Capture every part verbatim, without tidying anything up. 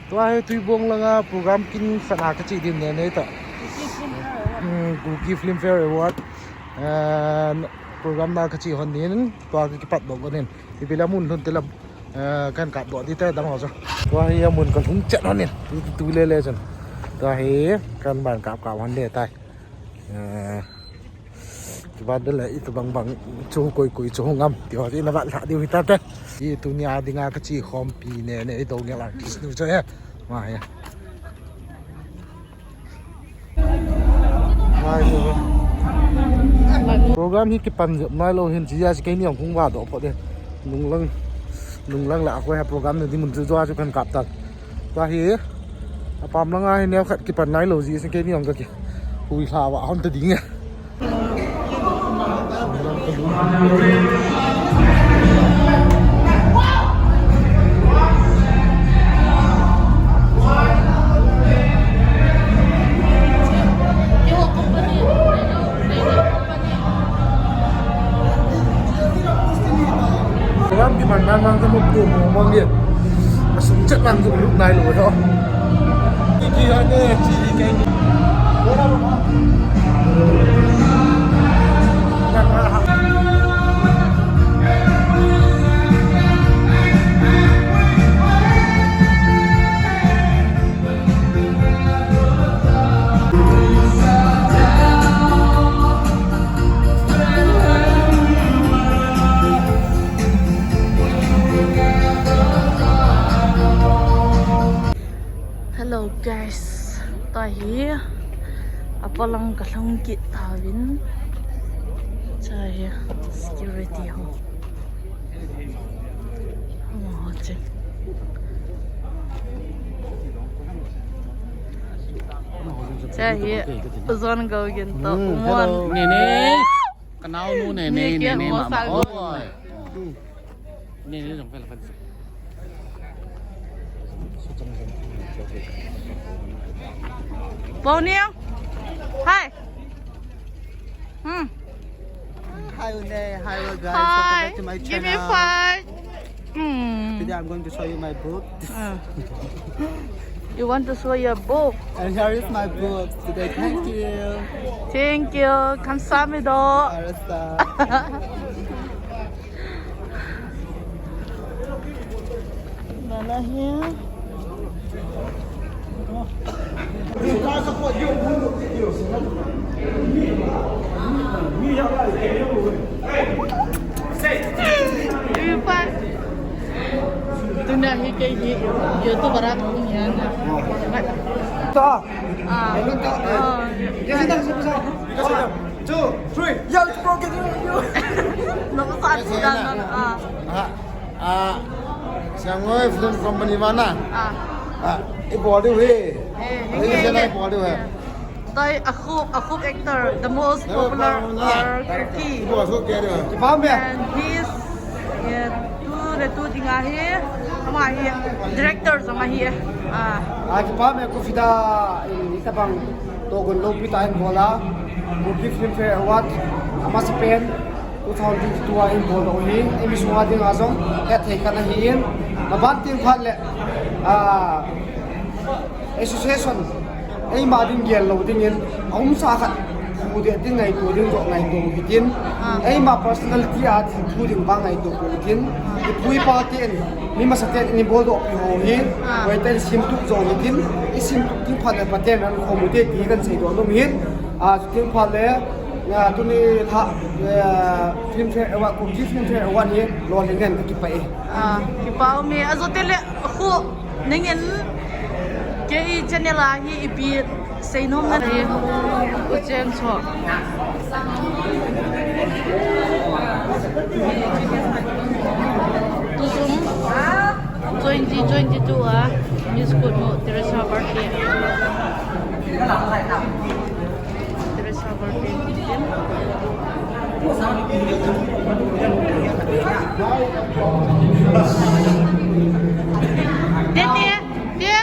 Tua hi Tuibong langa program kin khat a kache ding ne ne ta. Hmm, Kuki Film Fare Award. Eh, program na kache hon din, tua ka kipat doh hon din. Ipi le mun lhun te le, eh, kan kap doh di te dang ho chu. Tua hi amun ka lhung chet hon din. Tu, tu, tu le le chun. Tua hi kan ban kap kap hon de tai. Eh, Kiban de le, itobang bang chu koi koi chu ngam. Ti ho, ti na vat lha diu hi ta te. Hi tunia dinga kache khompi ne, ne, i dongel artist nu chu he. Ma he. Program hi kipan jep nai lou hin, chia si keini ong kung va doh po de. Nunglang, nunglang la ko ha program ne di mun chu jua chu kan kap tan. Tua hi, apam langa hi neo khat kipan nai lou ji, sin keini ong ka ki. Hui hla va hon ta ding e. Ram ki man man man ka muk tu mo mo nge. Asung chet lang tu luk nai lo ho. Ki ki ha ne chi ki kai ni. Hello guys, tua hi apalang ka lhung kit tauvin. Tua hi security ho. Oh, che. Tua hi zon go gin to. Hmm, umon. Hello. Nene. Ka naonu Nene, Nene, Nene, mama. Oi. Nene, jong fel fel. Pau Niang. Hi. Hmm. Hi, Une. Hi, hello, guys. Hi. Welcome back to my channel. Give me five. Hmm. Today I'm going to show you my book. Uh. You want to show your book? And here is my book today. Thank you. Thank you. 감사합니다. 알았어. Mana here. Tuna hi kei hi YouTube a kong hi na. Ta. Ah. Hello, ta. Ah. Yes, ta. Two, three. Yo, it's broken. Yo, yo. Naka sa atin na. Ah. Ah, Siam Ngoi Film Company vana. Ah. Ah, ibol diu hi. Eh, hi, hi, hi. Ibol diu hi. Tua hi Akhup, Akhup actor, the most popular, uh, Kuki. Ibol Akhup ke diu. Kipah me. And he's, eh, tu le tu dinga hi, ama hi director jong ahi. Ah. Ah, kipah me, Kufida in itabang togon lopi tah in bol a. Kuki Filmfare Award, amasapen. Two thousand twenty-two a eibol u hi, eimi sunga dinga jong hetthei khat ahin, maban teng phat le, ah, association, eima ding gel lou dingin, aumsa khat phu ding ngaito ding joh ngaito u hitin, ah, eima personality a thil phu ding vang ngaito u hitin, ah, ipu ipa ten, mi masa ten eibol doh pi ho hi, ah, hoitah in simtup jong hitin, isimtup teng phat le Pathen in akhom u te ti kan seidoh nom hin, ah, teng phat le, Ah, tuni lha, eh, Filmfare Award, Kuki Filmfare Award hi lolhing in kakipah e. Ah, kipah um e, ajoh teng le khu nangin kei channel a hi ipi seinom na di. Uchen so. Tusum twenty twenty-two a Miss Kutnu Teresa Barke. Teresa Barke. Dia, dia, dia.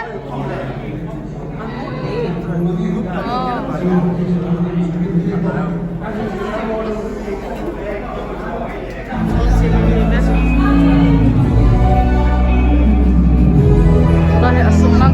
Oh. Tua hi asung lang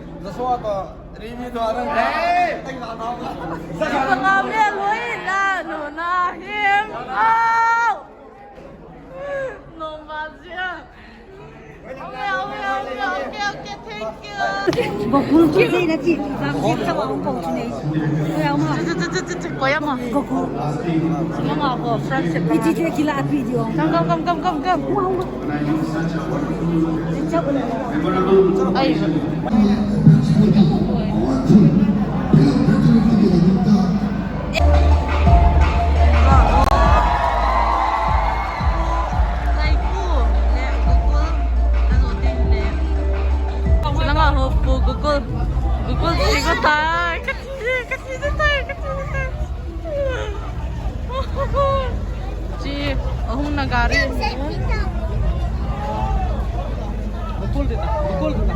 Joshua to Rimi to ara. Hey! Teng na na. Sanga me loi na no na him. Au! No ma zia. Okay, okay, okay, okay, okay, thank you. Gokul ki sei na chi. Sa sa sa wa ko chi nei. Ko ya ma. Chu, chu, chu, chu, chu, ko ya ma. Gokul. Sima nga ko friendship. Iti chu kila api dio. Come, come, come, come, come, come. Ai. Kaiku, le, Gokul, azo tin le. Sila nga ho pu Gokul. Gokul, sigo ta. Kati, kati, kati, kati, kati. Chi, ahung na gari. Gokul dita, Gokul dita.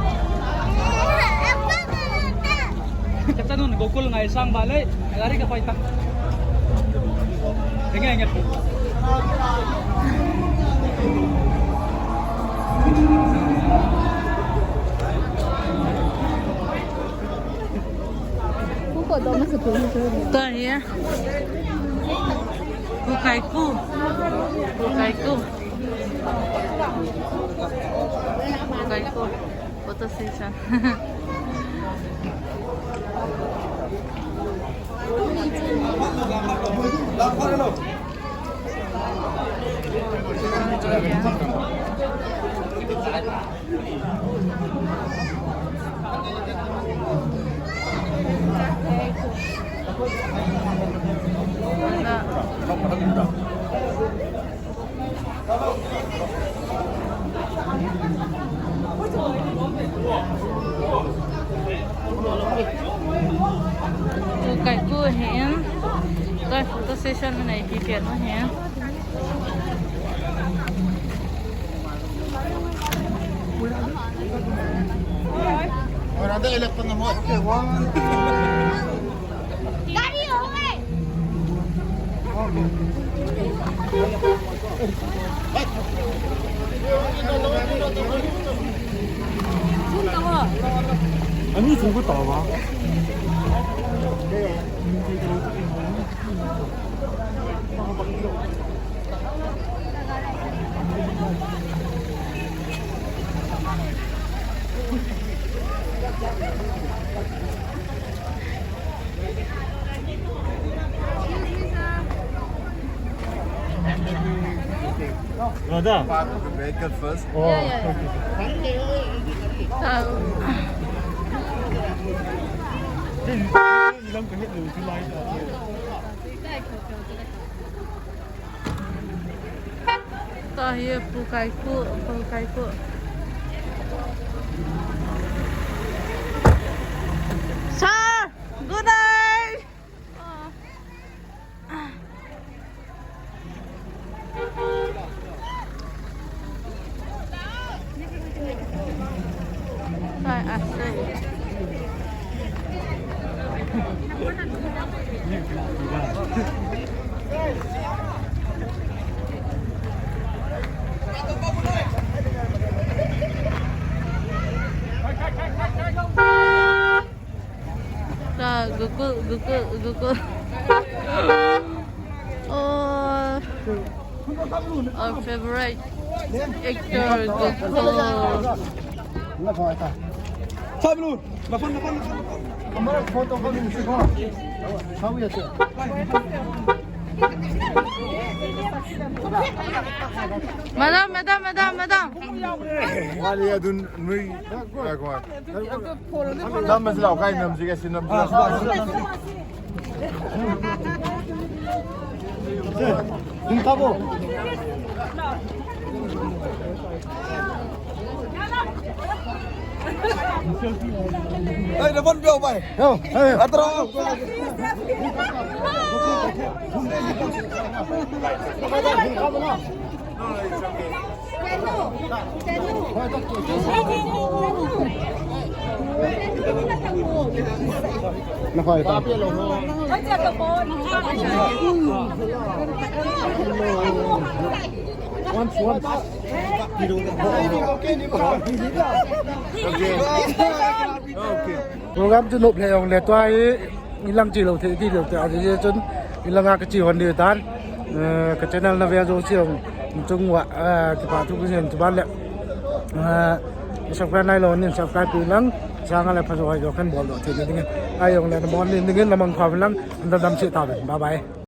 Kachanun Gokul ngai sang ba le, gari ka pai ta. Enge, enge. Ko ko dom na sa tu. Ta hi. Ko Kaiku. Ko Kaiku. Ko Kaiku. Photo session. Ko Kaiku hin, ko photo session na ipi pen na hin. Gari ho, eh. Brother. Park the vehicle first. Oh, yeah, yeah, yeah. Okay. Tahi Pu Kaiku, Pu Kaiku. Sir, good day. Gokul, Gokul, Gokul. Oh, our favorite actor, Gokul. Madam, madam, madam, madam. Wali adun nui. Nam masi lau kai nam si kasi nam si lau. Hung ka bo. Hey, depan biar pai. Yo, hey. Atro. Program chu nop le jong le tua hi ilang chi lo thei ti lo te a, ti chun ilanga ka chi hon di tan. Eh, ka channel na ve jong chi jong chung wa, eh, kipa thu ku jen chu ban le. Eh, subscribe nai lo nin subscribe pi lang, sanga le pha jo hai jo kan bol lo thei ding. Ai jong le na mon nin ding, na mang pha lang, na dam chi ta. Bye bye.